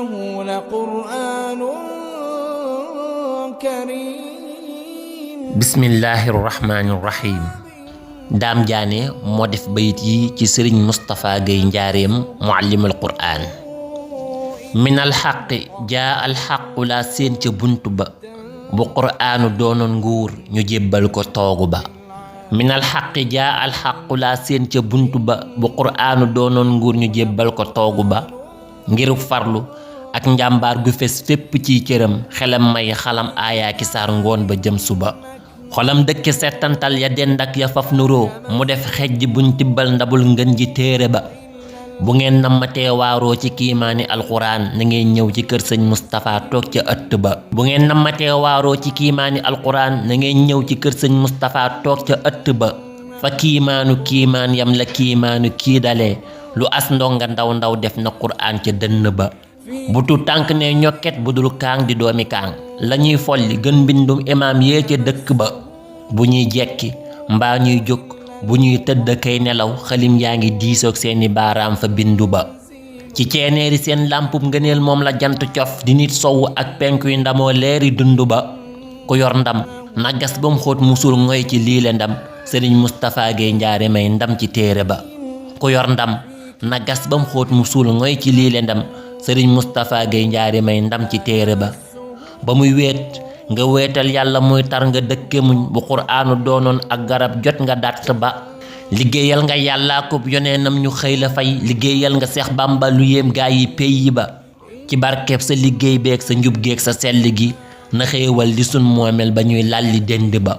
إنه لقرآن كريم. بسم الله الرحمن الرحيم. دام جاني مودف بيتي ci Serigne Moustapha Gueye Njaareem muallimul Qur'an. من الحق جاء الحق لا seen ca buntu ba bu qur'aanu doonoon nguur ñu jébbal ko toogu ba. من الحق جاء الحق لا seen ca buntu ba bu qur'aanu doonoon nguur ñu jébbal ko toogu ba. ngir farlu ak njàmbaar gu fes fépp ci cëram xelam may xalam aayaa ki saar ngoon ba jëm suba. xolam dëkke settantal ya dendak ya faf nuroo mu def xejj buñ tibbal ndabul ngën ji téere ba. bu ngeen nammatee waaroo ci kiimaani alquran na ngeen ñëw ci kër sëñ Moustapha toog ca ëtt ba. bu ngeen nammatee waaroo ci kiimaani alquran na ngeen ñëw ci kër sëñ Moustapha toog ca ëtt ba. fa kiimaanu kiimaan yam la kiimaanu kii dalee lu as ndonga ndaw ndaw def na qur'an ca dënn ba. bu tu tànk ne ñokket bu dul kaang di doomi kaang lañuy folli gën mbindum imaam yee ca dëkk ba. bu ñuy jekki mbaa ñuy jóg bu ñuy tëdd kay nelaw xalim yaa ngi diisoog seeni baaraam fa bindu ba. ci ceeneeri seen làmpub ngëneel moom la jant cof di nit sowu ak penku yu ndamoo leeri dund ba. ku yor ndam na gas ba mu xóot musul ngoy ci liile ndam Serigne Moustapha Gueye Njaareem may ndam ci téere ba. ku yor ndam na gas ba mu xóot musul ngoy ci liile ndam Serigne Moustapha Gueye Njaareem may ndam ci téere ba. ba muy wéet nga wéetal yàlla muy tar nga dëkke muñ bu qur'aanu doonoon ak garab jot nga dàtt ba. liggéeyal nga yàllaa ko yoneenam ñu xëy la fay liggéeyal nga Seex Bàmba lu yéem gaa yi pey yi ba. ci barkeeb sa liggéey beeg sa njub geeg sa sell gi na xéewal di sun moomeel ba ñuy lalli dend ba.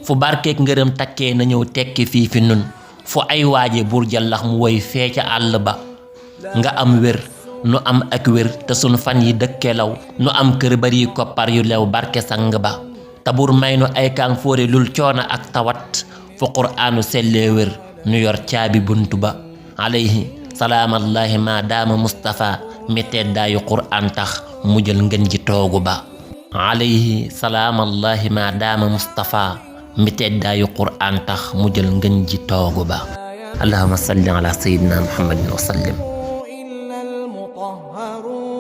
fu barkeeg ngërëm takkee na ñëw tekki fii fi nun fu ay waaje bur jallax mu woy fee ca àll ba. nga am wér nu am ak wér te sunu fan yi dëkkelaw nu am kër bari koppar yu lew barke sang ba. tabur may nu ay kaang fóore lul coono ak tawat fu qur'aanu sellee wér nu yor caabi buntu ba. alayhi salaamallahi ma daama Moustapha mi teddaayu qur'aan tax mu jël ngën ji toogu ba. alayhi salaamallahi ma daama Moustapha mi teddaayu qur'aan tax mu jël ngën ji toogu ba. allahumma salli ala sayyidina muhammadin wa sallim. إلا المطهرون